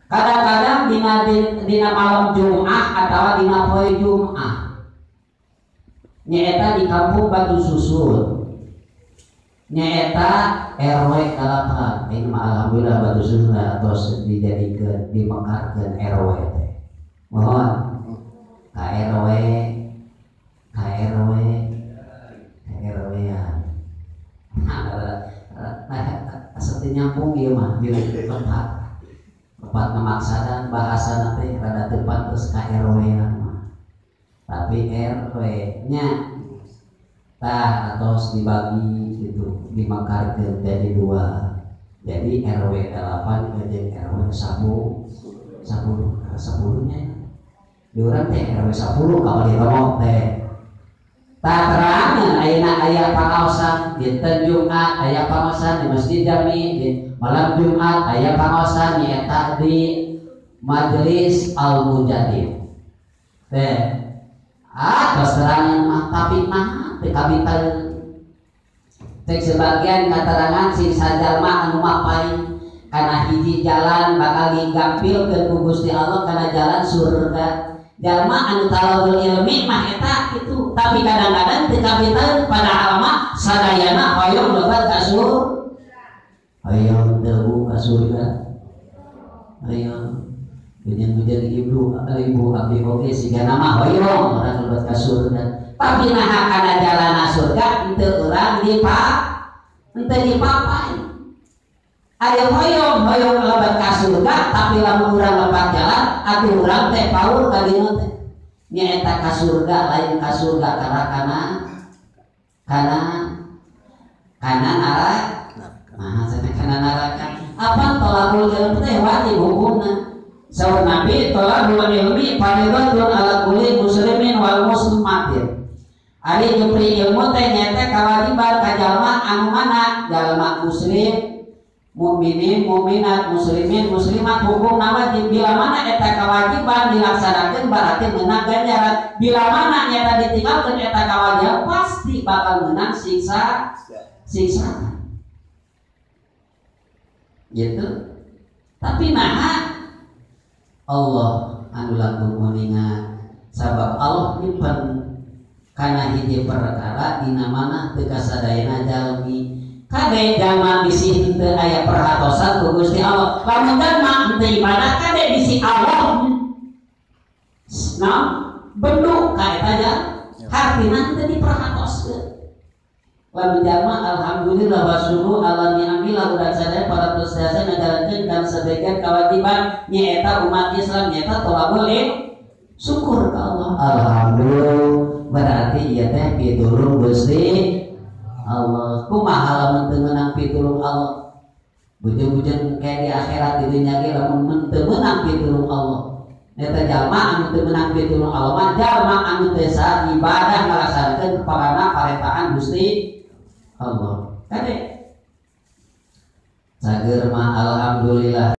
Kadang-kadang dina malam Jumat atau dina poe Jumat. Nyaeta di kampung Batu Susun. Nyaeta RW 8. Ini mah alhamdulillah Batu Susun atos dijadikeun dimekarkeun RW teh. Mohon KRW KRW KRW ya. Nah, asa teu nyambung ieu mah di tempat. Tempat memaksakan bahasa nanti rada tepat terus KRW mah. Tapi RW nya tah atos dibagi gitu, dimekarkeun jadi dua. Jadi RW 8 jeung RW 10 10 nya. Di urang teh RW 10 ka Romo teh. Tah terangan ayeuna aya pangaosan dinten Jumat, aya pangaosan di Masjid Jami, di malam Jumat aya pangaosan nyaeta di Majelis Al Mujadid. Teh tos terangan mah tapi mah teu kabitan. Cek sebagian katerangan sing sajalma anu mapay kana hiji jalan bakal digampilkeun ku Gusti Allah kana jalan surga. Jalma anu talabul ilmi mah eta kitu, tapi kadang-kadang teu kabitan padahal mah sadayana hoyong lebat ka surga. Hoyong teu ka surga. Hoyong hujan-hujan ibu abdi oge sigana mah hoyong urang lebat ka surga. Tapi naha kana jalana surga henteu urang henteu dipapai. Aya hoyong hoyong lebat ka surga tapi lamun urang lebat jalan atuh urang teh paur ka dina teh. Nyaeta ka surga lain ka surga kana kana kana neraka. Nah, cenah kana neraka. Apa tolabul ilmi teh wajib hukumna. Saur Nabi tolabul ilmi fardhatun ala kulli muslimin wal muslimatin. Ari nyupri ilmu teh nyaeta kawajiban ka jalma anu mana jalma muslim mukminin, mukminat, muslimin, muslimat hukumna wajib. Bila mana eta kewajiban dilaksanakeun berarti menang ganjaran. Bila mana nyata ditinggalkeun eta kewajiban pasti bakal menang siksa siksa. Gitu. Tapi naha Allah anu langkung muninga sabab Allah nyimpen kana hiji perkara dina mana teu kasadayana jalmi. Kade jalma bisi henteu aya perhatosan ku Gusti Allah. Lamun jalma henteu ibadah kade bisi Allah. Nah, bendu ka eta jalma hartina henteu diperhatoskeun. Lamun jalma alhamdulillah wa syukru ala ni'amillah urang sadaya para peserta ngajalankeun kana sebagian kewajiban nyaeta umat Islam nyaeta tolabul ilm. Syukur ka Allah. Alhamdulillah berarti ieu teh pitulung Gusti Allah. Kumaha lamun teu meunang pitulung Allah? Bujeng-bujeng kayak di akhirat di dunya ge lamun teu meunang pitulung Allah. Eta jalma anu teu meunang pitulung Allah mah jalma anu teu ibadah ngalaksanakeun parana parentahan Gusti Allah. Kade. Cager mah alhamdulillah.